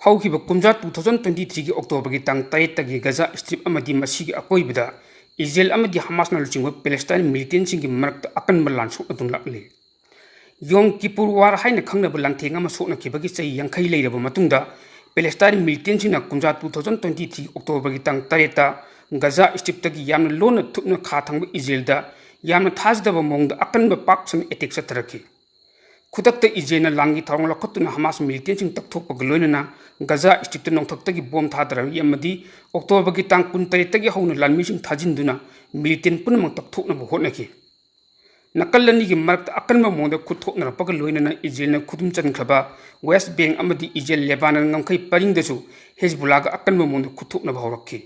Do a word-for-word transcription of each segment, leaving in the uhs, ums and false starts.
ꯍꯧꯈꯤꯕ ꯀꯨꯝꯖꯥ two thousand twenty threeꯒꯤ Octoberꯒꯤ ꯇꯥꯡ ꯇꯔꯦꯠꯇꯒꯤ ꯒꯖꯥ ꯁ꯭ꯇ꯭ꯔꯤꯞ ꯑꯃꯗꯤ ꯃꯁꯤꯒꯤ ꯑꯀꯣꯏꯕꯗ ꯏꯖꯔꯦꯜ ꯑꯃꯗꯤ ꯍꯃꯥꯁꯅ ꯂꯨꯆꯤꯡꯕ ꯄꯦꯂꯦꯁꯇꯥꯏꯟ ꯃꯤꯂꯤꯇꯦꯟꯁꯤꯡꯒꯤ ꯃꯔꯛꯇ ꯑꯀꯟꯕ ꯂꯥꯟ ꯁꯣꯛꯅꯗꯨꯅ ꯂꯥꯛꯂꯤ꯫ ꯌꯣꯝ ꯀꯤꯄꯨꯔ ꯋꯥꯔ ꯍꯥꯏꯅ ꯈꯪꯅꯕ ꯂꯥꯟꯊꯦꯡ ꯑꯃ ꯁꯣꯛꯅꯈꯤꯕꯒꯤ ꯆꯍꯤ ꯌꯥꯡꯈꯩ ꯂꯩꯔꯕ ꯃꯇꯨꯡꯗ, ꯄꯦꯂꯦꯁꯇꯥꯏꯟ ꯃꯤꯂꯤꯇꯦꯟꯁꯤꯡꯅ ꯀꯨꯝꯖꯥ two thousand twenty three Octoberꯒꯤ ꯇꯥꯡ ꯇꯔꯦꯠꯇ ꯒꯖꯥ ꯁ꯭ꯇ꯭ꯔꯤꯞꯇꯒꯤ ꯌꯥꯝꯅ ꯂꯣꯟꯅ ꯊꯨꯞꯅ ꯈꯥ ꯊꯪꯕ ꯏꯖꯔꯦꯜꯗ ꯌꯥꯝꯅ ꯊꯥꯖꯗꯕ ꯃꯑꯣꯡꯗ ꯑꯀꯟꯕ ꯄꯥꯛ ꯁꯟꯅ ꯑꯦꯇꯦꯛ ꯆꯠꯊꯔꯛꯈꯤ꯫ ꯈꯨꯗꯛꯇ ꯏꯖꯔꯦꯜꯅ ꯂꯥꯟꯒꯤ ꯊꯧꯔꯥꯡ ꯂꯧꯈꯠꯇꯨꯅ ꯍꯃꯥꯁ ꯃꯤꯂꯤꯇꯦꯟꯁꯤꯡ ꯇꯛꯊꯣꯛꯄꯒ ꯂꯣꯏꯅꯅ ꯒꯖꯥ ꯁ꯭ꯇ꯭ꯔꯤꯞꯇ ꯅꯣꯡꯊꯛꯇꯒꯤ ꯕꯣꯝ ꯊꯥꯗꯔꯛꯏ ꯑꯃꯗꯤ Octoberꯒꯤ ꯇꯥꯡ ꯀꯨꯟꯇꯔꯦꯠꯇꯒꯤ ꯍꯧꯅ ꯂꯥꯟꯃꯤꯁꯤꯡ ꯊꯥꯖꯤꯟꯗꯨꯅ ꯃꯤꯂꯤꯇꯦꯟ ꯄꯨꯝꯅꯃꯛ ꯇꯛꯊꯣꯛꯅꯕ ꯍꯣꯠꯅꯈꯤ꯫ ꯅꯥꯀꯜ ꯑꯅꯤꯒꯤ ꯃꯔꯛꯇ ꯑꯀꯟꯕ ꯃꯑꯣꯡꯗ ꯈꯨꯠ ꯊꯣꯛꯅꯔꯛꯄꯒ ꯂꯣꯏꯅꯅ ꯏꯖꯔꯦꯜꯅ ꯈꯨꯗꯨꯝ ꯆꯟꯈ꯭ꯔꯕ ꯋꯦꯁ ꯕꯦꯡꯛ ꯑꯃꯗꯤ ꯏꯖꯔꯦꯜ ꯂꯦꯕꯥꯅꯟ ꯉꯝꯈꯩ ꯄꯔꯤꯡꯗꯁꯨ ꯍꯦꯖꯕꯨꯜꯂꯥꯒ ꯑꯀꯟꯕ ꯃꯑꯣꯡꯗ ꯈꯨꯠ ꯊꯣꯛꯅꯕ ꯍꯧꯔꯛꯈꯤ꯫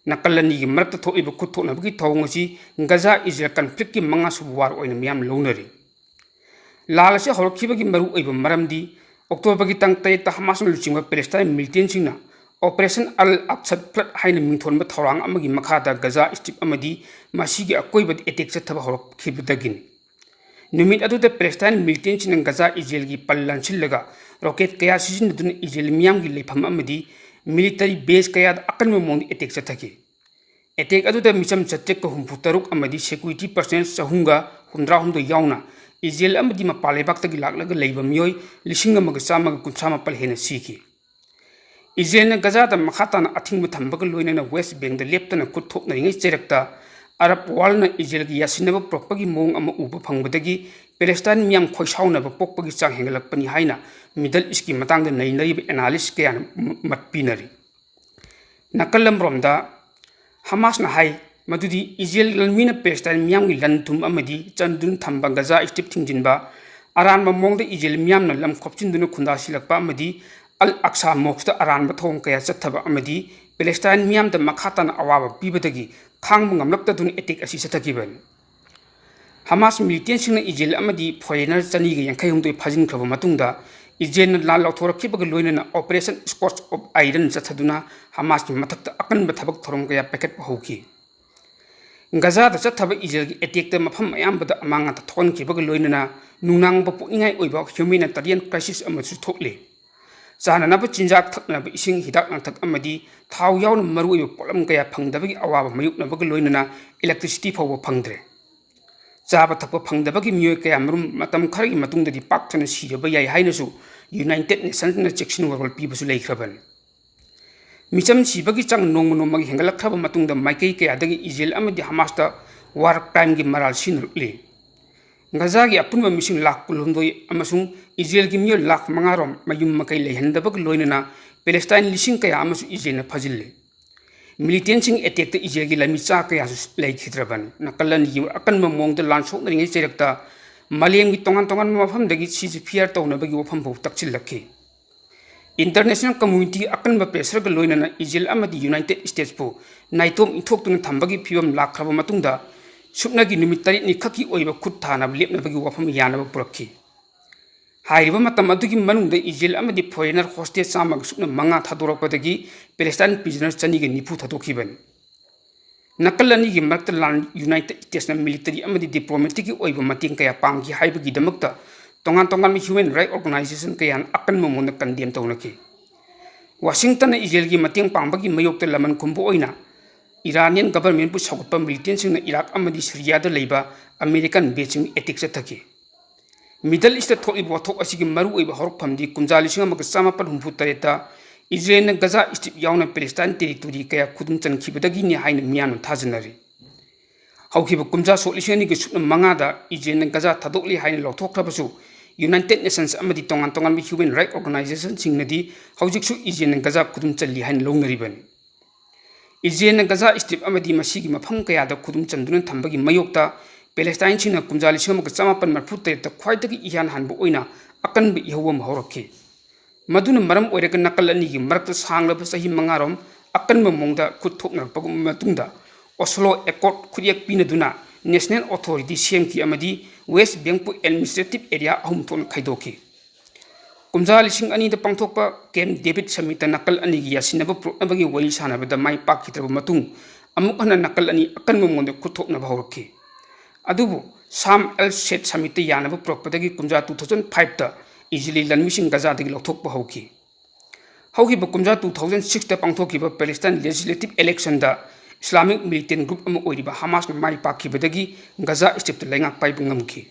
ꯅꯥꯀꯜ ꯑꯅꯤꯒꯤ ꯃꯔꯛꯇ ꯊꯣꯛꯂꯤꯕ ꯈꯨꯠ ꯊꯣꯛꯅꯕꯒꯤ ꯊꯧꯑꯣꯡ ꯑꯁꯤ ꯒꯖꯥ ꯏꯖꯔꯦꯜ ꯀꯟꯐ꯭ꯂꯤꯛꯀꯤ ꯃꯉꯥꯁꯨꯕ ꯋꯥꯔ ꯑꯣꯏꯅ ꯃꯤꯌꯥꯝꯅ ꯂꯧꯅꯔꯤ꯫ ꯂꯥꯜ ꯑꯁꯤ ꯍꯧꯔꯛꯈꯤꯕꯒꯤ ꯃꯔꯨꯑꯣꯏꯕ ꯃꯔꯝꯗꯤ Octoberꯒꯤ ꯇꯥꯡ ꯇꯔꯦꯠꯇ ꯍꯃꯥꯁꯅ ꯂꯨꯆꯤꯡꯕ ꯄꯦꯂꯦꯁꯇꯥꯏꯟ ꯃꯤꯂꯤꯇꯦꯟꯁꯤꯡꯅ Operation Al Aqsa Flood ꯍꯥꯏꯅ ꯃꯤꯡꯊꯣꯟꯕ ꯊꯧꯔꯥꯡ ꯑꯃꯒꯤ ꯃꯈꯥꯗ ꯒꯖꯥ ꯁ꯭ꯇ꯭ꯔꯤꯞ ꯑꯃꯗꯤ ꯃꯁꯤꯒꯤ ꯑꯀꯣꯏꯕꯗ ꯑꯦꯇꯦꯛ ꯆꯠꯊꯕ ꯍꯧꯔꯛꯈꯤꯕꯗꯒꯤꯅꯤ꯫ ꯅꯨꯃꯤꯠ ꯑꯗꯨꯗ ꯄꯦꯂꯦꯁꯇꯥꯏꯟ ꯃꯤꯂꯤꯇꯦꯟꯁꯤꯡꯅ ꯒꯖꯥ ꯏꯖꯔꯦꯜꯒꯤ ꯄꯜ ꯂꯥꯟꯁꯤꯜꯂꯒ ꯔꯣꯀꯦꯠ ꯀꯌꯥ ꯁꯤꯖꯤꯟꯅꯗꯨꯅ ꯏꯖꯔꯦꯜ ꯃꯤꯌꯥꯝꯒꯤ ꯂꯩꯐꯝ ꯑꯃꯗꯤ ꯃꯤꯂꯤꯇꯔꯤ ꯕꯦꯖ ꯀꯌꯥꯗ ꯑꯀꯟꯕ ꯃꯑꯣꯡꯗ ꯑꯦꯇꯦꯛ ꯆꯠꯊꯈꯤ꯫ ꯑꯦꯇꯦꯛ ꯑꯗꯨꯗ ꯃꯤꯆꯝ ꯆꯥꯇ꯭ꯔꯦꯠꯀ ꯍꯨꯝꯐꯨ ꯇꯔꯨꯛ ꯑꯃꯗꯤ ꯁꯦꯀ꯭ꯌꯨꯔꯤꯇꯤ ꯄꯔꯁꯅꯦꯜ ꯆꯍꯨꯝꯒ ꯍꯨꯝꯗ꯭ꯔꯥ ꯍꯨꯝꯗꯣꯏ ꯌꯥꯎꯅ ꯏꯖꯔꯦꯜ ꯑꯃꯗꯤ ꯃꯄꯥꯟ ꯂꯩꯕꯥꯛꯇꯒꯤ ꯂꯥꯛꯂꯒ ꯂꯩꯕ ꯃꯤꯑꯣꯏ ꯂꯤꯁꯤꯡ ꯑꯃꯒ ꯆꯥꯝꯃꯒ ꯀꯨꯟꯊ꯭ꯔꯥ ꯃꯥꯄꯜ ꯍꯦꯟꯅ ꯁꯤꯈꯤ꯫ ꯏꯖꯔꯦꯜꯅ ꯒꯖꯥꯗ ꯃꯈꯥ ꯇꯥꯅ ꯑꯊꯤꯡꯕ ꯊꯝꯕꯒ ꯂꯣꯏꯅꯅ ꯋꯦꯁ ꯕꯦꯡꯗ ꯂꯦꯞꯇꯅ ꯈꯨꯠ ꯊꯣꯛꯅꯔꯤꯉꯩ ꯆꯩꯔꯛꯇ ꯑꯔꯕ ꯋꯥꯔꯜꯅ ꯏꯖꯔꯦꯜꯒꯤ ꯌꯥꯁꯤꯟꯅꯕ ꯄꯨꯔꯛꯄꯒꯤ ꯃꯑꯣꯡ ꯑꯃ ꯎꯕ ꯐꯪꯕꯗꯒꯤ ꯄꯦꯂꯦꯁꯇꯥꯏꯟ ꯃꯤꯌꯥꯝ ꯈꯣꯏꯁꯥꯎꯅꯕ ꯄꯣꯛꯄꯒꯤ ꯆꯥꯡ ꯍꯦꯟꯒꯠꯂꯛꯄꯅꯤ ꯍꯥꯏꯅ ꯃꯤꯗꯜ ꯏꯁꯀꯤ ꯃꯇꯥꯡꯗ ꯅꯩꯅꯔꯤꯕ ꯑꯦꯅꯥꯂꯤꯁ ꯀꯌꯥꯅ ꯃ-, ꯃꯠ ꯄꯤꯅꯔꯤ꯫ ꯅꯥꯀꯜ ꯑꯃꯔꯣꯝꯗ, ꯍꯃꯥꯁꯅ ꯍꯥꯏ ꯃꯗꯨꯗꯤ ꯏꯖꯔꯦꯜ ꯂꯥꯟꯃꯤꯅ ꯄꯦꯂꯦꯁꯇꯥꯏꯟ ꯃꯤꯌꯥꯝꯒꯤ ꯂꯟ ꯊꯨꯝ ꯑꯃꯗꯤ ꯆꯟꯗꯨꯅ ꯊꯝꯕ ꯒꯖꯥ ꯁ꯭ꯇ꯭ꯔꯤꯞ ꯊꯤꯡꯖꯤꯟꯕ, ꯑꯔꯥꯟꯕ ꯃꯑꯣꯡꯗ ꯏꯖꯔꯦꯜ ꯃꯤꯌꯥꯝꯅ ꯂꯝ ꯈꯣꯞꯆꯤꯟꯗꯨꯅ ꯈꯨꯟꯗꯥꯁꯤꯜꯂꯛꯄ ꯑꯃꯗꯤ ꯑꯜ ꯑꯛꯁꯥ ꯃꯣꯛꯁꯇ ꯑꯔꯥꯟꯕ ꯊꯧꯑꯣꯡ ꯀꯌꯥ ꯆꯠꯊꯕ ꯑꯃꯗꯤ ꯄꯦꯂꯦꯁꯇꯥꯏꯟ ꯃꯤꯌꯥꯝꯗ ꯃꯈꯥ ꯇꯥꯅ ꯑꯋꯥꯕ ꯄꯤꯕꯗꯒꯤ ꯈꯥꯡꯕ ꯉꯝꯂꯛꯇꯗꯨꯅ ꯑꯦꯇꯦꯛ ꯑꯁꯤ ꯆꯠꯊꯈꯤꯕꯅꯤ꯫ ꯍꯃꯥꯁ ꯃꯤꯂꯤꯇꯦꯟꯁꯤꯡꯅ ꯏꯖꯔꯦꯜ ꯑꯃꯗꯤ ꯐꯣꯔꯦꯅꯔ ꯆꯅꯤꯒ ꯌꯥꯡꯈꯩ ꯍꯨꯝꯗꯣꯏ ꯐꯥꯖꯤꯟꯈ꯭ꯔꯕ ꯃꯇꯨꯡꯗ, ꯏꯖꯔꯦꯜꯅ ꯂꯥꯟ ꯂꯧꯊꯣꯔꯛꯈꯤꯕꯒ ꯂꯣꯏꯅꯅ Operation Scorch of Iron ꯆꯠꯊꯗꯨꯅ ꯍꯃꯥꯁꯀꯤ ꯃꯊꯛꯇ ꯑꯀꯟꯕ ꯊꯕꯛ ꯊꯧꯔꯝ ꯀꯌꯥ ꯄꯥꯏꯈꯠꯄ ꯍꯧꯈꯤ꯫ ꯒꯖꯥꯗ ꯆꯠꯊꯕ ꯏꯖꯔꯦꯜꯒꯤ ꯑꯦꯇꯦꯛꯇ ꯃꯐꯝ ꯑꯌꯥꯝꯕꯗ ꯑꯃꯥꯡ ꯑꯇꯥ ꯊꯣꯛꯍꯟꯈꯤꯕꯒ ꯂꯣꯏꯅꯅ ꯅꯨꯡꯅꯥꯡꯕ ꯄꯣꯛꯅꯤꯡꯉꯥꯏ ꯑꯣꯏꯕ humanitarian crisis ꯑꯃꯁꯨ ꯊꯣꯛꯂꯤ꯫ ꯆꯥꯅꯅꯕ ꯆꯤꯟꯖꯥꯛ, ꯊꯛꯅꯅꯕ ꯏꯁꯤꯡ, ꯍꯤꯗꯥꯛ ꯂꯥꯡꯊꯛ ꯑꯃꯗꯤ ꯊꯥꯎ ꯌꯥꯎꯅ ꯃꯔꯨꯑꯣꯏꯕ ꯄꯣꯠꯂꯝ ꯀꯌꯥ ꯐꯪꯗꯕꯒꯤ ꯑꯋꯥꯕ ꯃꯥꯌꯣꯛꯅꯕꯒ ꯂꯣꯏꯅꯅ electricity ꯐꯥꯎꯕ ꯐꯪꯗ꯭ꯔꯦ꯫ ꯆꯥꯕ ꯊꯛꯄ ꯐꯪꯗꯕꯒꯤ ꯃꯤꯑꯣꯏ ꯀꯌꯥ ꯃꯔꯨꯝ ꯃꯇꯝ ꯈꯔꯒꯤ ꯃꯇꯨꯡꯗꯗꯤ ꯄꯥꯛ ꯁꯟꯅ ꯁꯤꯔꯕ ꯌꯥꯏ ꯍꯥꯏꯅꯁꯨ United Nationsꯅ ꯆꯦꯛꯁꯤꯟ ꯋꯥꯔꯣꯜ ꯄꯤꯕꯁꯨ ꯂꯩꯈ꯭ꯔꯕꯅꯤ꯫ ꯃꯤꯆꯝ ꯁꯤꯕꯒꯤ ꯆꯥꯡ ꯅꯣꯡꯃ ꯅꯣꯡꯃꯒꯤ ꯍꯦꯟꯒꯠꯂꯛꯈ꯭ꯔꯕ ꯃꯇꯨꯡꯗ ꯃꯥꯏꯀꯩ ꯀꯌꯥꯗꯒꯤ ꯏꯖꯔꯦꯜ ꯑꯃꯗꯤ ꯍꯃꯥꯁꯇ war crimeꯒꯤ ꯃꯔꯥꯜ ꯁꯤꯖꯤꯟꯅꯔꯛꯂꯤ꯫ ꯒꯖꯥꯒꯤ ꯑꯄꯨꯟꯕ ꯃꯤꯁꯤꯡ ꯂꯥꯈ ꯀꯨꯟꯍꯨꯝꯗꯣꯏ ꯑꯃꯁꯨꯡ ꯏꯖꯔꯦꯜꯒꯤ ꯃꯤꯑꯣꯏ ꯂꯥꯈ ꯃꯉꯥ ꯔꯣꯝ ꯃꯌꯨꯝ ꯃꯀꯩ ꯂꯩꯍꯟꯗꯕꯒ ꯂꯣꯏꯅꯅ ꯄꯦꯂꯦꯁꯇꯥꯏꯟ ꯂꯤꯁꯤꯡ ꯀꯌꯥ ꯑꯃꯁꯨ ꯏꯖꯔꯦꯜꯅ ꯐꯥꯖꯤꯜꯂꯤ꯫ Militantꯁꯤꯡ attackꯇ ꯏꯖꯔꯦꯜꯒꯤ ꯂꯥꯟꯃꯤꯆꯥ ꯀꯌꯥꯁꯨ ꯂꯩꯈꯤꯗ꯭ꯔꯕꯅꯤ꯫ ꯅꯥꯀꯜ ꯑꯅꯤꯒꯤ ꯑꯀꯟꯕ ꯃꯑꯣꯡꯗ ꯂꯥꯟ ꯁꯣꯛꯅꯔꯤꯉꯩ ꯆꯩꯔꯛꯇ ꯃꯥꯂꯦꯝꯒꯤ ꯇꯣꯉꯥꯟ ꯇꯣꯉꯥꯟꯕ ꯃꯐꯝꯗꯒꯤ ceasefire ꯇꯧꯅꯕꯒꯤ ꯋꯥꯐꯝ ꯐꯥꯎ ꯇꯛꯁꯤꯜꯂꯛꯈꯤ꯫ International community ꯑꯀꯟꯕ pressureꯒ ꯂꯣꯏꯅꯅ ꯏꯖꯔꯦꯜ ꯑꯃꯗꯤ United Statesꯄꯨ ꯅꯥꯏꯇꯣꯝ ꯏꯟꯊꯣꯛꯇꯨꯅ ꯊꯝꯕꯒꯤ ꯐꯤꯕꯝ ꯂꯥꯛꯈ꯭ꯔꯕ ꯃꯇꯨꯡꯗ ꯁꯨꯞꯅꯒꯤ ꯅꯨꯃꯤꯠ ꯇꯔꯦꯠꯅꯤ ꯈꯛꯀꯤ ꯑꯣꯏꯕ ꯈꯨꯠ ꯊꯥꯅꯕ ꯂꯦꯞꯅꯕꯒꯤ ꯋꯥꯐꯝ ꯌꯥꯅꯕ ꯄꯨꯔꯛꯈꯤ꯫ ꯍꯥꯏꯔꯤꯕ ꯃꯇꯝ ꯑꯗꯨꯒꯤ ꯃꯅꯨꯡꯗ ꯏꯖꯔꯦꯜ ꯑꯃꯗꯤ foreigner hostage ꯆꯥꯝꯃꯒ ꯁꯨꯞꯅ ꯃꯉꯥ ꯊꯥꯗꯣꯔꯛꯄꯗꯒꯤ ꯄꯦꯂꯦꯁꯇꯥꯏꯟ prisoner ꯆꯅꯤꯒ ꯅꯤꯐꯨ ꯊꯥꯗꯣꯛꯈꯤꯕꯅꯤ꯫ ꯅꯥꯀꯜ ꯑꯅꯤꯒꯤ ꯃꯔꯛꯇ ꯂꯥꯟ United Statesꯅ military ꯑꯃꯗꯤ diplomaticꯀꯤ ꯑꯣꯏꯕ ꯃꯇꯦꯡ ꯀꯌꯥ ꯄꯥꯡꯈꯤ ꯍꯥꯏꯕꯒꯤꯗꯃꯛꯇ ꯇꯣꯉꯥꯟ ꯇꯣꯉꯥꯟꯕ human rights organization ꯀꯌꯥꯅ ꯑꯀꯟꯕ ꯃꯑꯣꯡꯗ condemn ꯇꯧꯅꯈꯤ꯫ ꯋꯥꯁꯤꯡꯇꯟꯅ ꯏꯖꯔꯦꯜꯒꯤ ꯃꯇꯦꯡ ꯄꯥꯡꯕꯒꯤ ꯃꯥꯌꯣꯛꯇ ꯂꯃꯟ ꯈꯨꯝꯕ ꯑꯣꯏꯅ Iranian governmentꯄꯨ ꯁꯧꯒꯠꯄ militantꯁꯤꯡꯅ ꯏꯔꯥꯛ ꯑꯃꯗꯤ ꯁꯤꯔꯤꯌꯥꯗ ꯂꯩꯕ American baseꯁꯤꯡ attack ꯆꯠꯊꯈꯤ꯫ Middle Eastꯇ ꯊꯣꯛꯂꯤꯕ ꯋꯥꯊꯣꯛ ꯑꯁꯤꯒꯤ ꯃꯔꯨꯑꯣꯏꯕ ꯍꯧꯔꯛꯐꯝꯗꯤ ꯀꯨꯝꯖꯥ ꯂꯤꯁꯤꯡ ꯑꯃꯒ ꯆꯥꯃꯥꯄꯟ ꯍꯨꯝꯐꯨ ꯇꯔꯦꯠꯇ ꯏꯖꯔꯦꯜꯅ ꯒꯖꯥ ꯁ꯭ꯇ꯭ꯔꯤꯞ ꯌꯥꯎꯅ ꯄꯦꯂꯦꯁꯇꯥꯏꯟ territory ꯀꯌꯥ ꯈꯨꯗꯨꯝ ꯆꯟꯈꯤꯕꯗꯒꯤꯅꯤ ꯍꯥꯏꯅ ꯃꯤꯌꯥꯝꯅ ꯊꯥꯖꯅꯔꯤ꯫ ꯍꯧꯈꯤꯕ ꯀꯨꯝꯖꯥ ꯁꯣꯛ ꯂꯤꯁꯤꯡ ꯑꯅꯤꯒ ꯁꯨꯞꯅ ꯃꯉꯥꯗ ꯏꯖꯔꯦꯜꯅ ꯒꯖꯥ ꯊꯥꯗꯣꯛꯂꯦ ꯍꯥꯏꯅ ꯂꯥꯎꯊꯣꯛꯈ꯭ꯔꯕꯁꯨ, United Nations ꯑꯃꯗꯤ ꯇꯣꯉꯥꯟ ꯇꯣꯉꯥꯟꯕ human rights organizationꯁꯤꯡꯅꯗꯤ ꯍꯧꯖꯤꯛꯁꯨ ꯏꯖꯔꯦꯜꯅ ꯒꯖꯥ ꯈꯨꯗꯨꯝ ꯆꯜꯂꯤ ꯍꯥꯏꯅ ꯂꯧꯅꯔꯤꯕꯅꯤ꯫ ꯏꯖꯔꯦꯜꯅ ꯒꯖꯥ ꯁ꯭ꯇ꯭ꯔꯤꯞ ꯑꯃꯗꯤ ꯃꯁꯤꯒꯤ ꯃꯐꯝ ꯀꯌꯥꯗ ꯈꯨꯗꯨꯝ ꯆꯟꯗꯨꯅ ꯊꯝꯕꯒꯤ ꯃꯥꯌꯣꯛꯇ ꯄꯦꯂꯦꯁꯇꯥꯏꯟꯁꯤꯡꯅ ꯀꯨꯝꯖꯥ ꯂꯤꯁꯤꯡ ꯑꯃꯒ ꯆꯥꯃꯥꯄꯟ ꯃꯔꯤꯐꯨ ꯇꯔꯦꯠꯇ ꯈ꯭ꯋꯥꯏꯗꯒꯤ ꯏꯍꯥꯟ ꯍꯥꯟꯕ ꯑꯣꯏꯅ ꯑꯀꯟꯕ ꯏꯍꯧ ꯑꯃ ꯍꯧꯔꯛꯈꯤ꯫ ꯃꯗꯨꯅ ꯃꯔꯝ ꯑꯣꯏꯔꯒ ꯅꯥꯀꯜ ꯑꯅꯤꯒꯤ ꯃꯔꯛꯇ ꯁꯥꯡꯂꯕ ꯆꯍꯤ ꯃꯉꯥꯔꯣꯝ ꯑꯀꯟꯕ ꯃꯑꯣꯡꯗ ꯈꯨꯠ ꯊꯣꯛꯅꯔꯛꯄ ꯃꯇꯨꯡꯗ Oslo Accord ꯈꯨꯠꯌꯦꯛ ꯄꯤꯅꯗꯨꯅ national authority ꯁꯦꯝꯈꯤ ꯑꯃꯗꯤ West Bankꯄꯨ administrative area ꯑꯍꯨꯝ ꯊꯣꯛꯅ ꯈꯥꯏꯗꯣꯛꯈꯤ꯫ ꯀꯨꯝꯖꯥ ꯂꯤꯁꯤꯡ ꯑꯅꯤꯗ ꯄꯥꯡꯊꯣꯛꯄ Camp David summitꯇ ꯅꯥꯀꯜ ꯑꯅꯤꯒꯤ ꯌꯥꯁꯤꯟꯅꯕ ꯄꯨꯔꯛꯅꯕꯒꯤ ꯋꯥꯔꯤ ꯁꯥꯅꯕꯗ ꯃꯥꯏ ꯄꯥꯛꯈꯤꯗ꯭ꯔꯕ ꯃꯇꯨꯡ, ꯑꯃꯨꯛ ꯍꯟꯅ ꯅꯥꯀꯜ ꯑꯅꯤ ꯑꯀꯟꯕ ꯃꯑꯣꯡꯗ ꯈꯨꯠ ꯊꯣꯛꯅꯕ ꯍꯧꯔꯛꯈꯤ꯫ ꯑꯗꯨꯕꯨ Sharm el Sheikh summitꯇ ꯌꯥꯅꯕ ꯄꯨꯔꯛꯄꯗꯒꯤ ꯀꯨꯝꯖꯥ two thousand fiveꯇ ꯏꯖꯔꯦꯜꯒꯤ ꯂꯥꯟꯃꯤꯁꯤꯡ ꯒꯖꯥꯗꯒꯤ ꯂꯧꯊꯣꯛꯄ ꯍꯧꯈꯤ꯫ ꯍꯧꯈꯤꯕ ꯀꯨꯝꯖꯥ two thousand sixꯇ ꯄꯥꯡꯊꯣꯛꯈꯤꯕ Palestine legislative electionꯗ Islamic militant group ꯑꯃ ꯑꯣꯏꯔꯤꯕ ꯍꯃꯥꯁꯅ ꯃꯥꯏ ꯄꯥꯛꯈꯤꯕꯗꯒꯤ ꯒꯖꯥ ꯁ꯭ꯇ꯭ꯔꯤꯞꯇ ꯂꯩꯉꯥꯛ ꯄꯥꯏꯕ ꯉꯝꯈꯤ꯫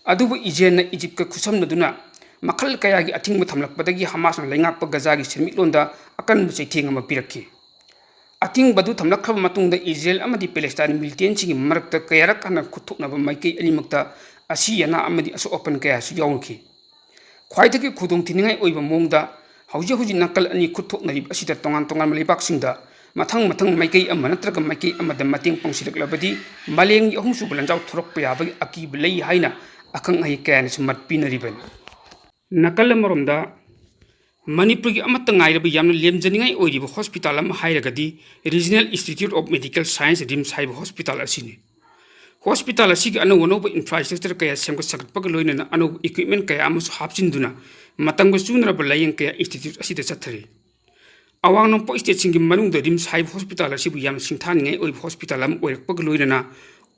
ꯑꯗꯨꯕꯨ ꯏꯖꯔꯦꯜꯅ ꯏꯖꯤꯞꯀ ꯈꯨꯠꯁꯝꯅꯗꯨꯅ ꯃꯈꯜ ꯀꯌꯥꯒꯤ ꯑꯊꯤꯡꯕ ꯊꯝꯂꯛꯄꯗꯒꯤ ꯍꯃꯥꯁꯅ ꯂꯩꯉꯥꯛꯄ ꯒꯖꯥꯒꯤ ꯁꯦꯟꯃꯤꯠꯂꯣꯟꯗ ꯑꯀꯟꯕ ꯆꯩꯊꯦꯡ ꯑꯃ ꯄꯤꯔꯛꯈꯤ꯫ ꯑꯊꯤꯡꯕꯗꯨ ꯊꯝꯂꯛꯈ꯭ꯔꯕ ꯃꯇꯨꯡꯗ ꯏꯖꯔꯦꯜ ꯑꯃꯗꯤ ꯄꯦꯂꯦꯁꯇꯥꯏꯟ militantꯁꯤꯡꯒꯤ ꯃꯔꯛꯇ ꯀꯌꯥꯔꯛ ꯍꯟꯅ ꯈꯨꯠꯊꯣꯛꯅꯕ ꯃꯥꯏꯀꯩ ꯑꯅꯤꯃꯛꯇ ꯑꯁꯤ ꯑꯅꯥ ꯑꯃꯗꯤ ꯑꯁꯣꯛ ꯑꯄꯟ ꯀꯌꯥꯁꯨ ꯌꯥꯎꯔꯛꯈꯤ꯫ ꯈ꯭ꯋꯥꯏꯗꯒꯤ ꯈꯨꯗꯣꯡꯊꯤꯅꯤꯡꯉꯥꯏ ꯑꯣꯏꯕ ꯃꯑꯣꯡꯗ ꯍꯧꯖꯤꯛ ꯍꯧꯖꯤꯛ ꯅꯥꯀꯜ ꯑꯅꯤ ꯈꯨꯠꯊꯣꯛꯅꯔꯤꯕ ꯑꯁꯤꯗ ꯇꯣꯉꯥꯟ ꯇꯣꯉꯥꯟꯕ ꯂꯩꯕꯥꯛꯁꯤꯡꯗ ꯃꯊꯪ ꯃꯊꯪ ꯃꯥꯏꯀꯩ ꯑꯃ ꯅꯠꯇ꯭ꯔꯒ ꯃꯥꯏꯀꯩ ꯑꯃꯗ ꯃꯇꯦꯡ ꯄꯥꯡꯁꯤꯜꯂꯛꯂꯕꯗꯤ ꯃꯥꯂꯦꯝꯒꯤ ꯑꯍꯨꯝꯁꯨꯕ ꯂꯥꯟꯖꯥꯎ ꯊꯣꯔꯛꯄ ꯌꯥꯕꯒꯤ ꯑꯀꯤꯕ ꯂꯩ ꯍꯥꯏꯅ ꯑꯈꯪ ꯑꯍꯩ ꯀꯌꯥꯅꯁꯨ ꯃꯠ ꯄꯤꯅꯔꯤꯕꯅꯤ꯫ ꯅꯥꯀꯜ ꯑꯃꯔꯣꯝꯗ ꯃꯅꯤꯄꯨꯔꯒꯤ ꯑꯃꯠꯇ ꯉꯥꯏꯔꯕ ꯌꯥꯝꯅ ꯂꯦꯝꯖꯅꯤꯡꯉꯥꯏ ꯑꯣꯏꯔꯤꯕ hospital ꯑꯃ ꯍꯥꯏꯔꯒꯗꯤ Regional Institute of Medical Science, RIMS ꯍꯥꯏꯕ hospital ꯑꯁꯤꯅꯤ꯫ Hospital ꯑꯁꯤꯒꯤ ꯑꯅꯧ ꯑꯅꯧꯕ infrastructure ꯀꯌꯥ ꯁꯦꯝꯒꯠ ꯁꯥꯒꯠꯄꯒ ꯂꯣꯏꯅꯅ ꯑꯅꯧꯕ equipment ꯀꯌꯥ ꯑꯃꯁꯨ ꯍꯥꯞꯆꯤꯟꯗꯨꯅ ꯃꯇꯝꯒ ꯆꯨꯅꯔꯕ ꯂꯥꯌꯦꯡ ꯀꯌꯥ institute ꯑꯁꯤꯗ ꯆꯠꯊꯔꯤ꯫ ꯑꯋꯥꯡ ꯅꯣꯡꯄꯣꯛ stateꯁꯤꯡꯒꯤ ꯃꯅꯨꯡꯗ RIMS ꯍꯥꯏꯕ hospital ꯑꯁꯤꯕꯨ ꯌꯥꯝꯅ ꯁꯤꯡꯊꯥꯅꯤꯡꯉꯥꯏ ꯑꯣꯏꯕ hospital ꯑꯃ ꯑꯣꯏꯔꯛꯄꯒ ꯂꯣꯏꯅꯅ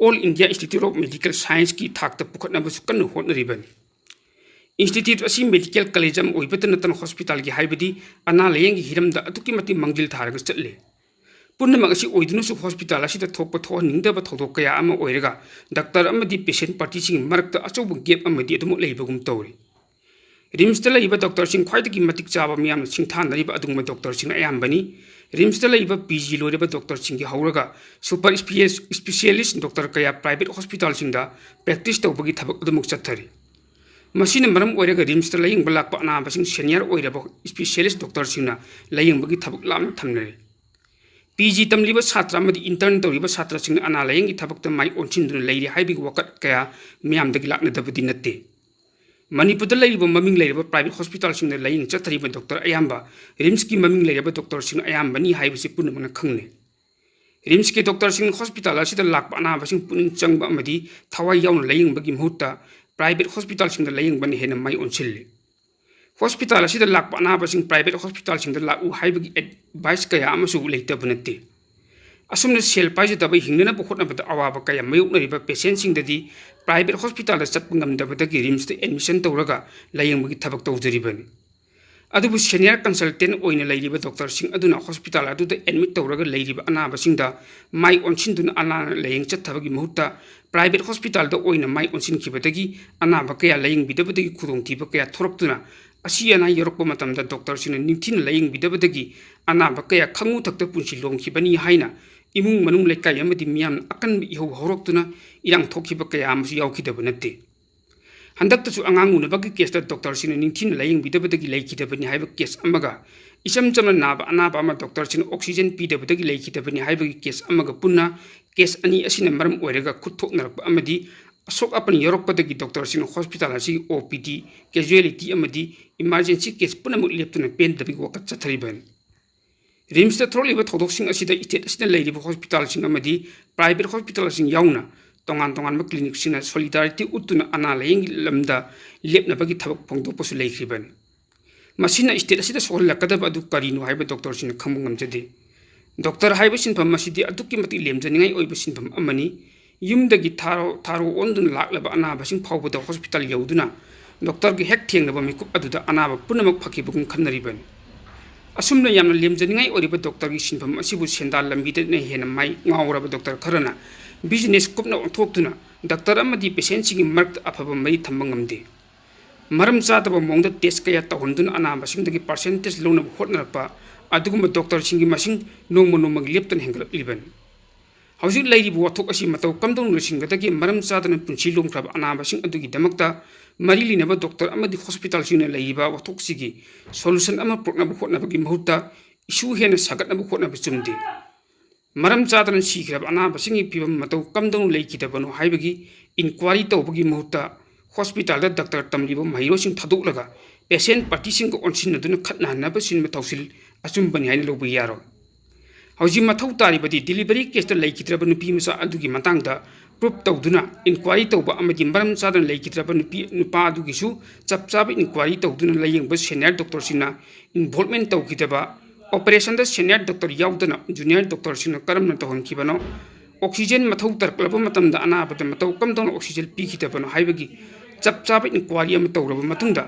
All India Institute of Medical Scienceꯀꯤ ꯊꯥꯛꯇ ꯄꯨꯈꯠꯅꯕꯁꯨ ꯀꯟꯅ ꯍꯣꯠꯅꯔꯤꯕꯅꯤ꯫ Institute ꯑꯁꯤ medical college ꯑꯃ ꯑꯣꯏꯕꯇ ꯅꯠꯇꯅ hospitalꯒꯤ ꯍꯥꯏꯕꯗꯤ ꯑꯅꯥ ꯂꯥꯌꯦꯡꯒꯤ ꯍꯤꯔꯝꯗ ꯑꯗꯨꯛꯀꯤ ꯃꯇꯤꯛ ꯃꯥꯡꯖꯤꯜ ꯊꯥꯔꯒ ꯆꯠꯂꯤ꯫ ꯄꯨꯝꯅꯃꯛ ꯑꯁꯤ ꯑꯣꯏꯗꯨꯅꯁꯨ hospital ꯑꯁꯤꯗ ꯊꯣꯛꯄ ꯊꯣꯛꯍꯟꯅꯤꯡꯗꯕ ꯊꯧꯗꯣꯛ ꯀꯌꯥ ꯑꯃ ꯑꯣꯏꯔꯒ doctor ꯑꯃꯗꯤ patient partyꯁꯤꯡꯒꯤ ꯃꯔꯛꯇ ꯑꯆꯧꯕ gap ꯑꯃꯗꯤ ꯑꯗꯨꯃꯛ ꯂꯩꯕꯒꯨꯝ ꯇꯧꯔꯤ꯫ RIMSꯇ ꯂꯩꯔꯤꯕ doctorꯁꯤꯡ ꯈ꯭ꯋꯥꯏꯗꯒꯤ ꯃꯇꯤꯛ ꯆꯥꯕ ꯃꯤꯌꯥꯝꯅ ꯁꯤꯡꯊꯥꯅꯔꯤꯕ ꯑꯗꯨꯒꯨꯝꯕ doctorꯁꯤꯡ ꯑꯌꯥꯝꯕꯅꯤ꯫ RIMSꯇ ꯂꯩꯔꯤꯕ PG ꯂꯣꯏꯔꯕ doctorꯁꯤꯡꯒꯤ ꯍꯧꯔꯒ super specialist doctor ꯀꯌꯥ private hospitalꯁꯤꯡꯗ practice ꯇꯧꯕꯒꯤ ꯊꯕꯛ ꯑꯗꯨꯃꯛ ꯆꯠꯊꯔꯤ꯫ ꯃꯁꯤꯅ ꯃꯔꯝ ꯑꯣꯏꯔꯒ RIMSꯇ ꯂꯥꯌꯦꯡꯕ ꯂꯥꯛꯄ ꯑꯅꯥꯕꯁꯤꯡ senior ꯑꯣꯏꯔꯕ specialist doctorꯁꯤꯡꯅ ꯂꯥꯌꯦꯡꯕꯒꯤ ꯊꯕꯛ ꯂꯥꯞꯅ ꯊꯝꯅꯔꯦ꯫ PG ꯇꯝꯂꯤꯕ ꯁꯥꯇ꯭ꯔ ꯑꯃꯗꯤ intern ꯇꯧꯔꯤꯕ ꯁꯥꯇ꯭ꯔꯁꯤꯡꯅ ꯑꯅꯥ ꯂꯥꯌꯦꯡꯒꯤ ꯊꯕꯛꯇ ꯃꯥꯏ ꯑꯣꯟꯁꯤꯟꯗꯨꯅ ꯂꯩꯔꯤ ꯍꯥꯏꯕꯒꯤ ꯋꯥꯀꯠ ꯀꯌꯥ ꯃꯤꯌꯥꯝꯗꯒꯤ ꯂꯥꯛꯅꯗꯕꯗꯤ ꯅꯠꯇꯦ꯫ ꯃꯅꯤꯄꯨꯔꯗ ꯂꯩꯔꯤꯕ ꯃꯃꯤꯡ ꯂꯩꯔꯕ private hospitalꯁꯤꯡꯗ ꯂꯥꯌꯦꯡ ꯆꯠꯊꯔꯤꯕ doctor ꯑꯌꯥꯝꯕ RIMSꯀꯤ ꯃꯃꯤꯡ ꯂꯩꯔꯕ doctorꯁꯤꯡ ꯑꯌꯥꯝꯕꯅꯤ ꯍꯥꯏꯕꯁꯤ ꯄꯨꯝꯅꯃꯛꯅ ꯈꯪꯅꯩ꯫ RIMSꯀꯤ doctorꯁꯤꯡ hospital ꯑꯁꯤꯗ ꯂꯥꯛꯄ ꯑꯅꯥꯕꯁꯤꯡ ꯄꯨꯛꯅꯤꯡ ꯆꯪꯕ ꯑꯃꯗꯤ ꯊꯋꯥꯏ ꯌꯥꯎꯅ ꯂꯥꯌꯦꯡꯕꯒꯤ ꯃꯍꯨꯠꯇ private hospitalꯁꯤꯡꯗ ꯂꯥꯌꯦꯡꯕꯅ ꯍꯦꯟꯅ ꯃꯥꯏ ꯑꯣꯟꯁꯤꯜꯂꯤ꯫ Hospital ꯑꯁꯤꯗ ꯂꯥꯛꯄ ꯑꯅꯥꯕꯁꯤꯡ private hospitalꯁꯤꯡꯗ ꯂꯥꯛꯎ ꯍꯥꯏꯕꯒꯤ advice ꯀꯌꯥ ꯑꯃꯁꯨ ꯂꯩꯇꯕ ꯅꯠꯇꯦ꯫ ꯑꯁꯨꯝꯅ ꯁꯦꯜ ꯄꯥꯏꯖꯗꯕ ꯍꯤꯡꯅꯅꯕ ꯍꯣꯠꯅꯕꯗ ꯑꯋꯥꯕ ꯀꯌꯥ ꯃꯥꯌꯣꯛꯅꯔꯤꯕ patientꯁꯤꯡꯗꯗꯤ private hospitalꯗ ꯆꯠꯄ ꯉꯝꯗꯕꯗꯒꯤ RIMSꯇ admission ꯇꯧꯔꯒ ꯂꯥꯌꯦꯡꯕꯒꯤ ꯊꯕꯛ ꯇꯧꯖꯔꯤꯕꯅꯤ꯫ ꯑꯗꯨꯕꯨ senior consultant ꯑꯣꯏꯅ ꯂꯩꯔꯤꯕ doctorꯁꯤꯡ ꯑꯗꯨꯅ hospital ꯑꯗꯨꯗ admit ꯇꯧꯔꯒ ꯂꯩꯔꯤꯕ ꯑꯅꯥꯕꯁꯤꯡꯗ ꯃꯥꯏ ꯑꯣꯟꯁꯤꯟꯗꯨꯅ ꯑꯅꯥ ꯂꯥꯌꯦꯡ ꯆꯠꯊꯕꯒꯤ ꯃꯍꯨꯠꯇ private hospitalꯗ ꯑꯣꯏꯅ ꯃꯥꯏ ꯑꯣꯟꯁꯤꯟꯈꯤꯕꯗꯒꯤ ꯑꯅꯥꯕ ꯀꯌꯥ ꯂꯥꯌꯦꯡꯕꯤꯗꯕꯗꯒꯤ ꯈꯨꯗꯣꯡꯊꯤꯕ ꯀꯌꯥ ꯊꯣꯔꯛꯇꯨꯅ ꯑꯁꯤ ꯑꯅꯥ ꯌꯥꯎꯔꯛꯄ ꯃꯇꯝꯗ doctorꯁꯤꯡꯅ ꯅꯤꯡꯊꯤꯅ ꯂꯥꯌꯦꯡꯕꯤꯗꯕꯗꯒꯤ ꯑꯅꯥꯕ ꯀꯌꯥ ꯈꯪꯉꯨ ꯊꯛꯇ ꯄꯨꯟꯁꯤ ꯂꯣꯝꯈꯤꯕꯅꯤ ꯍꯥꯏꯅ ꯏꯃꯨꯡ ꯃꯅꯨꯡ, ꯂꯩꯀꯥꯏ ꯑꯃꯗꯤ ꯃꯤꯌꯥꯝꯅ ꯑꯀꯟꯕ ꯏꯍꯧ ꯍꯧꯔꯛꯇꯨꯅ ꯏꯔꯥꯡ ꯊꯣꯛꯈꯤꯕ ꯀꯌꯥ ꯑꯃꯁꯨ ꯌꯥꯎꯈꯤꯗꯕ ꯅꯠꯇꯦ꯫ ꯍꯟꯗꯛꯇꯁꯨ ꯑꯉꯥꯡ ꯎꯅꯕꯒꯤ caseꯇ doctorꯁꯤꯡꯅ ꯅꯤꯡꯊꯤꯅ ꯂꯥꯌꯦꯡꯕꯤꯗꯕꯗꯒꯤ ꯂꯩꯈꯤꯗꯕꯅꯤ ꯍꯥꯏꯕ case ꯑꯃꯒ, ꯏꯆꯝ ꯆꯝꯅ ꯅꯥꯕ ꯑꯅꯥꯕ ꯑꯃ doctorꯁꯤꯡꯅ oxygen ꯄꯤꯗꯕꯗꯒꯤ ꯂꯩꯈꯤꯗꯕꯅꯤ ꯍꯥꯏꯕꯒꯤ case ꯑꯃꯒ ꯄꯨꯟꯅ case ꯑꯅꯤ ꯑꯁꯤꯅ ꯃꯔꯝ ꯑꯣꯏꯔꯒ ꯈꯨꯠ ꯊꯣꯛꯅꯔꯛꯄ ꯑꯃꯗꯤ ꯑꯁꯣꯛ ꯑꯄꯟ ꯌꯥꯎꯔꯛꯄꯗꯒꯤ doctorꯁꯤꯡꯅ hospital ꯑꯁꯤꯒꯤ OPD, casualty ꯑꯃꯗꯤ emergency case ꯄꯨꯝꯅꯃꯛ ꯂꯦꯞꯇꯨꯅ ꯄꯦꯟꯗꯕꯒꯤ ꯋꯥꯀꯠ ꯆꯠꯊꯔꯤꯕꯅꯤ꯫ RIMSꯇ ꯊꯣꯛꯂꯤꯕ ꯊꯧꯗꯣꯛꯁꯤꯡ ꯑꯁꯤꯗ state ꯑꯁꯤꯗ ꯂꯩꯔꯤꯕ hospitalꯁꯤꯡ ꯑꯃꯗꯤ private hospitalꯁꯤꯡ ꯌꯥꯎꯅ ꯇꯣꯉꯥꯟ ꯇꯣꯉꯥꯟꯕ clinicꯁꯤꯡꯅ solidarity ꯎꯠꯇꯨꯅ ꯑꯅꯥ ꯂꯥꯌꯦꯡꯒꯤ ꯂꯝꯗ ꯂꯦꯞꯅꯕꯒꯤ ꯊꯕꯛ ꯐꯣꯡꯗꯣꯛꯄꯁꯨ ꯂꯩꯈ꯭ꯔꯤꯕꯅꯤ꯫ ꯃꯁꯤꯅ state ꯑꯁꯤꯗ ꯁꯣꯛꯍꯜꯂꯛꯀꯗꯕ ꯑꯗꯨ ꯀꯔꯤꯅꯣ ꯍꯥꯏꯕ doctorꯁꯤꯡꯅ ꯈꯪꯕ ꯉꯝꯖꯗꯦ꯫ Doctor ꯍꯥꯏꯕ ꯁꯤꯟꯐꯝ ꯑꯁꯤꯗꯤ ꯑꯗꯨꯛꯀꯤ ꯃꯇꯤꯛ ꯂꯦꯝꯖꯅꯤꯡꯉꯥꯏ ꯑꯣꯏꯕ ꯁꯤꯟꯐꯝ ꯑꯃꯅꯤ꯫ ꯌꯨꯝꯗꯒꯤ ꯊꯥꯔꯣ ꯊꯥꯔꯣ ꯑꯣꯟꯗꯨꯅ ꯂꯥꯛꯂꯕ ꯑꯅꯥꯕꯁꯤꯡ ꯐꯥꯎꯕꯗ hospital ꯌꯧꯗꯨꯅ doctorꯒ ꯍꯦꯛ ꯊꯦꯡꯅꯕ ꯃꯤꯀꯨꯞ ꯑꯗꯨꯗ ꯑꯅꯥꯕ ꯄꯨꯝꯅꯃꯛ ꯐꯈꯤꯕꯒꯨꯝ ꯈꯟꯅꯔꯤꯕꯅꯤ꯫ ꯑꯁꯨꯝꯅ ꯌꯥꯝꯅ ꯂꯦꯝꯖꯅꯤꯡꯉꯥꯏ ꯑꯣꯏꯔꯤꯕ doctorꯒꯤ ꯁꯤꯟꯐꯝ ꯑꯁꯤꯕꯨ ꯁꯦꯟꯗꯥꯟ ꯂꯝꯕꯤꯗꯅ ꯍꯦꯟꯅ ꯃꯥꯏ ꯉꯥꯎꯔꯕ doctor ꯈꯔꯅ business ꯀꯨꯞꯅ ꯑꯣꯟꯊꯣꯛꯇꯨꯅ doctor ꯑꯃꯗꯤ patientꯁꯤꯡꯒꯤ ꯃꯔꯛꯇ ꯑꯐꯕ ꯃꯔꯤ ꯊꯝꯕ ꯉꯝꯗꯦ꯫ ꯃꯔꯝ ꯆꯥꯗꯕ ꯃꯑꯣꯡꯗ test ꯀꯌꯥ ꯇꯧꯍꯟꯗꯨꯅ ꯑꯅꯥꯕꯁꯤꯡꯗꯒꯤ percentage ꯂꯧꯅꯕ ꯍꯣꯠꯅꯔꯛꯄ ꯑꯗꯨꯒꯨꯝꯕ doctorꯁꯤꯡꯒꯤ ꯃꯁꯤꯡ ꯅꯣꯡꯃ ꯅꯣꯡꯃꯒꯤ ꯂꯦꯞꯇꯅ ꯍꯦꯟꯒꯠꯂꯛꯂꯤꯕꯅꯤ꯫ ꯍꯧꯖꯤꯛ ꯂꯩꯔꯤꯕ ꯋꯥꯊꯣꯛ ꯑꯁꯤ ꯃꯇꯧ ꯀꯝꯗꯧꯅ ꯂꯣꯏꯁꯤꯟꯒꯗꯒꯦ? ꯃꯔꯝ ꯆꯥꯗꯅ ꯄꯨꯟꯁꯤ ꯂꯣꯝꯈ꯭ꯔꯕ ꯑꯅꯥꯕꯁꯤꯡ ꯑꯗꯨꯒꯤꯗꯃꯛꯇ ꯃꯔꯤ ꯂꯩꯅꯕ doctor ꯑꯃꯗꯤ hospitalꯁꯤꯡꯅ ꯂꯩꯔꯤꯕ ꯋꯥꯊꯣꯛꯁꯤꯒꯤ solution ꯑꯃ ꯄꯨꯔꯛꯅꯕ ꯍꯣꯠꯅꯕꯒꯤ ꯃꯍꯨꯠꯇ issue ꯍꯦꯟꯅ ꯁꯥꯒꯠꯅꯕ ꯍꯣꯠꯅꯕ ꯆꯨꯝꯗꯦ꯫ ꯃꯔꯝ ꯆꯥꯗꯅ ꯁꯤꯈ꯭ꯔꯕ ꯑꯅꯥꯕꯁꯤꯡꯒꯤ ꯐꯤꯕꯝ ꯃꯇꯧ ꯀꯝꯗꯧꯅ ꯂꯩꯈꯤꯗꯕꯅꯣ ꯍꯥꯏꯕꯒꯤ inquiry ꯇꯧꯕꯒꯤ ꯃꯍꯨꯠꯇ hospitalꯗ doctor ꯇꯝꯂꯤꯕ ꯃꯍꯩꯔꯣꯏꯁꯤꯡ ꯊꯥꯗꯣꯛꯂꯒ patient partyꯁꯤꯡꯒ ꯑꯣꯟꯁꯤꯟꯅꯗꯨꯅ ꯈꯠꯅꯍꯟꯅꯕ ꯁꯤꯟꯕ ꯊꯧꯁꯤꯜ ꯑꯆꯨꯝꯕꯅꯤ ꯍꯥꯏꯅ ꯂꯧꯕ ꯌꯥꯔꯣꯏ꯫ ꯍꯧꯖꯤꯛ ꯃꯊꯧ ꯇꯥꯔꯤꯕꯗꯤ delivery caseꯇ ꯂꯩꯈꯤꯗ꯭ꯔꯕ ꯅꯨꯄꯤ ꯃꯆꯥ ꯑꯗꯨꯒꯤ ꯃꯇꯥꯡꯗ proof ꯇꯧꯗꯨꯅ inquiry ꯇꯧꯕ ꯑꯃꯗꯤ ꯃꯔꯝ ꯆꯥꯗꯅ ꯂꯩꯈꯤꯗ꯭ꯔꯕ ꯅꯨꯄꯤ ꯅꯨꯄꯥ ꯑꯗꯨꯒꯤꯁꯨ ꯆꯞ ꯆꯥꯕ inquiry ꯇꯧꯗꯨꯅ ꯂꯥꯌꯦꯡꯕ senior doctorꯁꯤꯡꯅ involvement ꯇꯧꯈꯤꯗꯕ, operationꯗ senior doctor ꯌꯥꯎꯗꯅ junior doctorꯁꯤꯡꯅ ꯀꯔꯝꯅ ꯇꯧꯍꯟꯈꯤꯕꯅꯣ, oxygen ꯃꯊꯧ ꯇꯥꯔꯛꯂꯕ ꯃꯇꯝꯗ ꯑꯅꯥꯕꯗ ꯃꯇꯧ ꯀꯝꯗꯧꯅ oxygen ꯄꯤꯈꯤꯗꯕꯅꯣ ꯍꯥꯏꯕꯒꯤ ꯆꯞ ꯆꯥꯕ inquiry ꯑꯃ ꯇꯧꯔꯕ ꯃꯇꯨꯡꯗ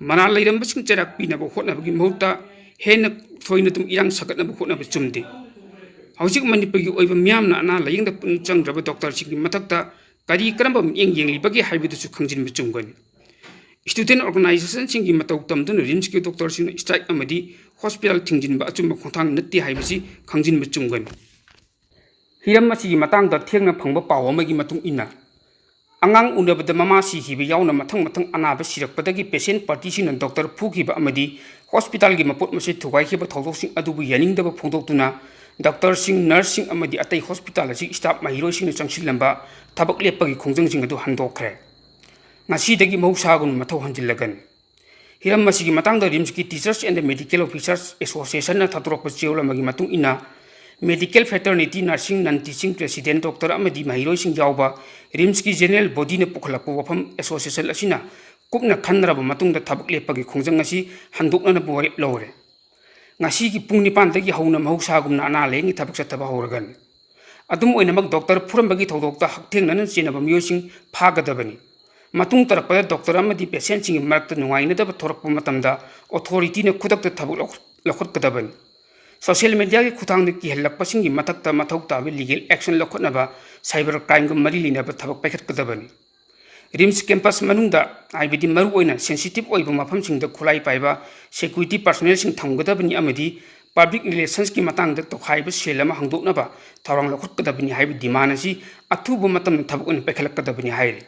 ꯃꯅꯥ ꯂꯩꯔꯝꯕꯁꯤꯡ ꯆꯩꯔꯥꯛ ꯄꯤꯅꯕ ꯍꯣꯠꯅꯕꯒꯤ ꯃꯍꯨꯠꯇ ꯍꯦꯟꯅ ꯊꯣꯏꯅ ꯑꯗꯨꯝ ꯏꯔꯥꯡ ꯁꯥꯒꯠꯅꯕ ꯍꯣꯠꯅꯕ ꯆꯨꯝꯗꯦ꯫ ꯍꯧꯖꯤꯛ ꯃꯅꯤꯄꯨꯔꯒꯤ ꯑꯣꯏꯕ ꯃꯤꯌꯥꯝꯅ ꯑꯅꯥ ꯂꯥꯌꯦꯡꯗ ꯄꯨꯛꯅꯤꯡ ꯆꯪꯗ꯭ꯔꯕ ꯗꯣꯛꯇꯔꯁꯤꯡꯒꯤ ꯃꯊꯛꯇ ꯀꯔꯤ ꯀꯔꯝꯕ ꯃꯤꯠꯌꯦꯡ ꯌꯦꯡꯂꯤꯕꯒꯦ ꯍꯥꯏꯕꯗꯨꯁꯨ ꯈꯪꯖꯤꯟꯕ ꯆꯨꯝꯒꯅꯤ꯫ ꯁ꯭ꯇꯨꯗꯦꯟꯠ ꯑꯣꯔꯒꯅꯥꯏꯖꯦꯁꯟꯁꯤꯡꯒꯤ ꯃꯇꯧ ꯇꯝꯗꯨꯅ ꯔꯤꯝꯁꯀꯤ ꯗꯣꯛꯇꯔꯁꯤꯡꯅ ꯁ꯭ꯇ꯭ꯔꯥꯏꯛ ꯑꯃꯗꯤ ꯍꯣꯁꯄꯤꯇꯥꯜ ꯊꯤꯡꯖꯤꯟꯕ ꯑꯆꯨꯝꯕ ꯈꯣꯡꯊꯥꯡ ꯅꯠꯇꯦ ꯍꯥꯏꯕꯁꯤ ꯈꯪꯖꯤꯟꯕ ꯆꯨꯝꯒꯅꯤ꯫ ꯍꯤꯔꯝ ꯑꯁꯤꯒꯤ ꯃꯇꯥꯡꯗ ꯊꯦꯡꯅ ꯐꯪꯕ ꯄꯥꯎ ꯑꯃꯒꯤ ꯃꯇꯨꯡ ꯏꯟꯅ, ꯑꯉꯥꯡ ꯎꯅꯕꯗ ꯃꯃꯥ ꯁꯤꯈꯤꯕ ꯌꯥꯎꯅ ꯃꯊꯪ ꯃꯊꯪ ꯑꯅꯥꯕ ꯁꯤꯔꯛꯄꯗꯒꯤ ꯄꯦꯁꯦꯟꯠ ꯄꯥꯔꯇꯤꯁꯤꯡꯅ ꯗꯣꯛꯇꯔ ꯐꯨꯈꯤꯕ ꯑꯃꯗꯤ ꯍꯣꯁꯄꯤꯇꯥꯜꯒꯤ ꯃꯄꯣꯠ ꯃꯆꯩ ꯊꯨꯒꯥꯏꯈꯤꯕ ꯊꯧꯗꯣꯛꯁꯤꯡ ꯑꯗꯨꯕꯨ ꯌꯥꯅꯤꯡꯗꯕ ꯐꯣꯡꯗꯣꯛꯇꯨꯅ ꯗꯣꯛꯇꯔꯁꯤꯡ, ꯅꯔꯁꯁꯤꯡ ꯑꯃꯗꯤ ꯑꯇꯩ ꯍꯣꯁꯄꯤꯇꯥꯜ ꯑꯁꯤꯒꯤ ꯁ꯭ꯇꯥꯐ ꯃꯍꯩꯔꯣꯏꯁꯤꯡꯅ ꯆꯪꯁꯤꯜꯂꯝꯕ ꯊꯕꯛ ꯂꯦꯞꯄꯒꯤ ꯈꯣꯡꯖꯪꯁꯤꯡ ꯑꯗꯨ ꯍꯟꯗꯣꯛꯈ꯭ꯔꯦ꯫ ꯉꯁꯤꯗꯒꯤ ꯃꯍꯧꯁꯥꯒꯨꯝꯅ ꯃꯊꯧ ꯍꯟꯖꯤꯜꯂꯒꯅꯤ꯫ ꯍꯤꯔꯝ ꯑꯁꯤꯒꯤ ꯃꯇꯥꯡꯗ ꯔꯤꯝꯁꯀꯤ Teachers and Medical Officers Associationꯅ ꯊꯥꯗꯣꯔꯛꯄ ꯆꯦꯔꯣꯜ ꯑꯃꯒꯤ ꯃꯇꯨꯡ ꯏꯟꯅ, ꯃꯦꯗꯤꯀꯦꯜ ꯐ꯭ꯔꯦꯇꯔꯅꯤꯇꯤ, ꯅꯔꯁꯤꯡ, ꯅꯟ ꯇꯤꯆꯤꯡ ꯔꯦꯁꯤꯗꯦꯟꯠ, ꯗꯣꯛꯇꯔ ꯑꯃꯗꯤ ꯃꯍꯩꯔꯣꯏꯁꯤꯡ ꯌꯥꯎꯕ ꯔꯤꯝꯁꯀꯤ ꯖꯦꯅꯔꯦꯜ ꯕꯣꯗꯤꯅ ꯄꯨꯈꯠꯂꯛꯄ ꯋꯥꯐꯝ ꯑꯦꯁꯣꯁꯤꯌꯦꯁꯟ ꯑꯁꯤꯅ ꯀꯨꯞꯅ ꯈꯟꯅꯔꯕ ꯃꯇꯨꯡꯗ ꯊꯕꯛ ꯂꯦꯞꯄꯒꯤ ꯈꯣꯡꯖꯪ ꯑꯁꯤ ꯍꯟꯗꯣꯛꯅꯅꯕ ꯋꯥꯔꯦꯞ ꯂꯧꯔꯦ꯫ ꯉꯁꯤꯒꯤ ꯄꯨꯡ ꯅꯤꯄꯥꯟꯗꯒꯤ ꯍꯧꯅ ꯃꯍꯧꯁꯥꯒꯨꯝꯅ ꯑꯅꯥ ꯂꯥꯌꯦꯡꯒꯤ ꯊꯕꯛ ꯆꯠꯊꯕ ꯍꯧꯔꯒꯅꯤ꯫ ꯑꯗꯨꯝ ꯑꯣꯏꯅꯃꯛ, ꯗꯣꯛꯇꯔ ꯐꯨꯔꯝꯕꯒꯤ ꯊꯧꯗꯣꯛꯇ ꯍꯛꯊꯦꯡꯅꯅ ꯆꯦꯟꯅꯕ ꯃꯤꯑꯣꯏꯁꯤꯡ ꯐꯥꯒꯗꯕꯅꯤ꯫ ꯃꯇꯨꯡ ꯇꯥꯔꯛꯄꯗ ꯗꯣꯛꯇꯔ ꯑꯃꯗꯤ ꯄꯦꯁꯦꯟꯠꯁꯤꯡꯒꯤ ꯃꯔꯛꯇ ꯅꯨꯡꯉꯥꯏꯅꯗꯕ ꯊꯣꯔꯛꯄ ꯃꯇꯝꯗ ꯑꯣꯊꯣꯔꯤꯇꯤꯅ ꯈꯨꯗꯛꯇ ꯊꯕꯛ ꯂꯧꯈꯠ-, ꯂꯧꯈꯠꯀꯗꯕꯅꯤ꯫ ꯁꯣꯁꯤꯌꯦꯜ ꯃꯤꯗꯤꯌꯥꯒꯤ ꯈꯨꯠꯊꯥꯡꯗ ꯀꯤꯍꯜꯂꯛꯄꯁꯤꯡꯒꯤ ꯃꯊꯛꯇ ꯃꯊꯧ ꯇꯥꯕ ꯂꯤꯒꯦꯜ ꯑꯦꯛꯁꯟ ꯂꯧꯈꯠꯅꯕ ꯁꯥꯏꯕꯔ ꯀ꯭ꯔꯥꯏꯝꯒ ꯃꯔꯤ ꯂꯩꯅꯕ ꯊꯕꯛ ꯄꯥꯏꯈꯠꯀꯗꯕꯅꯤ꯫ ꯔꯤꯝꯁ ꯀꯦꯝꯄꯁ ꯃꯅꯨꯡꯗ, ꯍꯥꯏꯕꯗꯤ ꯃꯔꯨꯑꯣꯏꯅ ꯁꯦꯟꯁꯤꯇꯤꯚ ꯑꯣꯏꯕ ꯃꯐꯝꯁꯤꯡꯗ ꯈꯨꯠꯂꯥꯏ ꯄꯥꯏꯕ ꯁꯦꯀ꯭ꯌꯨꯔꯤꯇꯤ ꯄꯥꯔꯁꯣꯅꯦꯜꯁꯤꯡ ꯊꯝꯒꯗꯕꯅꯤ ꯑꯃꯗꯤ ꯄꯕ꯭ꯂꯤꯛ ꯔꯤꯂꯦꯁꯟꯁꯀꯤ ꯃꯇꯥꯡꯗ ꯇꯣꯈꯥꯏꯕ ꯁꯦꯜ ꯑꯃ ꯍꯥꯡꯗꯣꯛꯅꯕ ꯊꯧꯔꯥꯡ ꯂꯧꯈꯠꯀꯗꯕꯅꯤ ꯍꯥꯏꯕ ꯗꯤꯃꯥꯟ ꯑꯁꯤ ꯑꯊꯨꯕ ꯃꯇꯝꯗ ꯊꯕꯛ ꯑꯣꯏꯅ ꯄꯥꯏꯈꯠꯂꯛꯀꯗꯕꯅꯤ ꯍꯥꯏꯔꯤ꯫